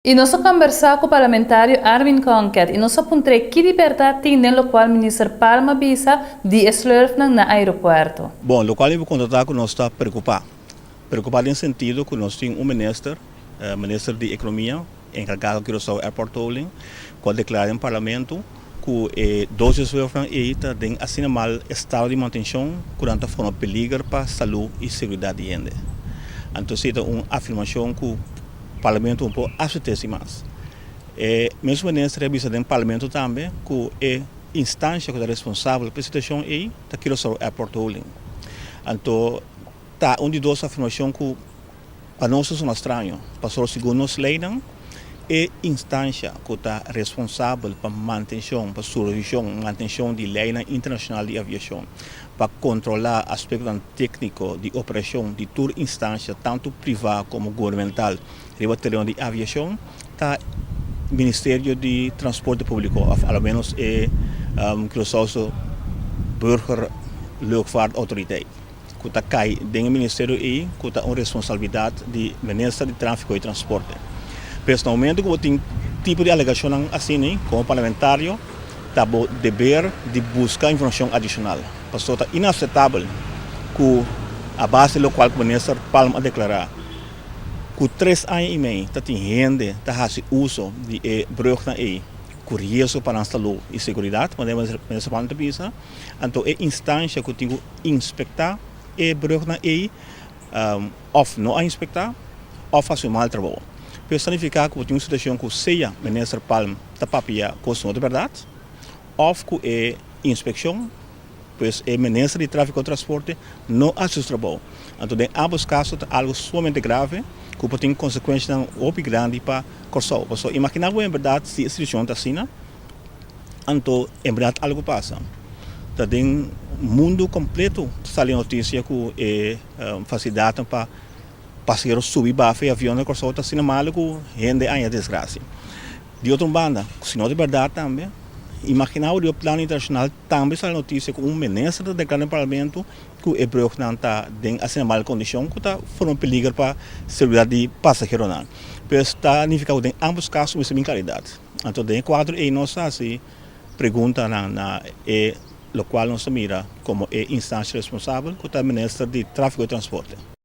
I nos a kombersá ku parlamentario Armin Konket i nos a puntr'é ki di bèrdat tin den lokual minister Palm a bisa di e slurfnan na aeropuerto. Bon, lokual mi por konta ta ku nos ta preokupá. Preokupá den sentido ku nos tin un minister, minister di Ekonomia, enkargá ku Curaçao Airport Holding, ku a deklará den parlamento ku e 12 slurfnan ei ta den asina mal estado di mantenshon ku nan ta forma peliger pa salú i seguridat di hende. Anto esei ta un afirmashon ku Parlamento no por asept'é sin mas. E mesun minister a bisa den Parlamento tambe ku e instansha ku ta responsabel pa e situashon ei ta Curaçao Airport Holding. Anto ta un di dos afirmashon ku pa nos ta sona straño, pasobra segun nos leinan e instansha ku ta responsabel pa mantenshon, pa supervishon, mantenshon di leinan internashonal di aviashon, pa kontrolá aspektonan tékniko di operashon di tur instansha tantu privá komo gubernamental riba tereno di aviashon ta Ministerio di Transporte Públiko òf a lo ménos e Curaçaose Burgerluchtvaartautoriteit ku ta kai den e ministerio ei ku ta un responsabilidat di Minister di Tráfiko i Transporte. Pues na momento ku bo tin tipo di alegashonnan asina komo parlamentario ta bo deber di buska informashon adishonal. Pasobra ta inaseptabel ku a base di lokual ku Minister Palm a deklará ku 3 aña i mei ta tin hende ta hasi uso di e brùgnan ei ku riesgo pa nan salú i seguridat, manera Minister Palm ta bisa. Anto e instansha ku tin ku inspektá e brùgnan ei òf no a inspektá òf hasi un mal trabou. Pero esaki ta nifiká ku bo tin un situashon ku sea Minister Palm ta papia kos no ta bèrdat òf ku e inspekshon, pues e Minister di Tráfiko i Transporte no a hasi su trabou. Anto den ámbos kaso ta algu sumamente grave ku por tin konsekuenshanan hopi grandi pa Kòrsou. Pasobra imaginá bo en bèrdat si e situashon ta asina, anto en bèrdat algu pasa. Ta den mundu kompleto ta sali notisia ku e fasilidatnan pa pasahero subi baha e avion na Kòrsou ta asina malu ku hende a haña desgrasia. Di otro banda, si no ta bèrdat tambe, imaginá bo riba plano internashonal tambe sali notisia ku un minister ta deklará den parlamento ku e brùgnan ta den asina mal kondishon ku ta forma peliger pa seguridat di pasaheronan. Pues ta nifiká ku den ámbos kaso mester bin klaridat. Anto den e kuadro ei nos ta hasi preguntanan na e lokual nos ta mira komo e instansia responsabel ku ta minister di Tráfiko i Transporte.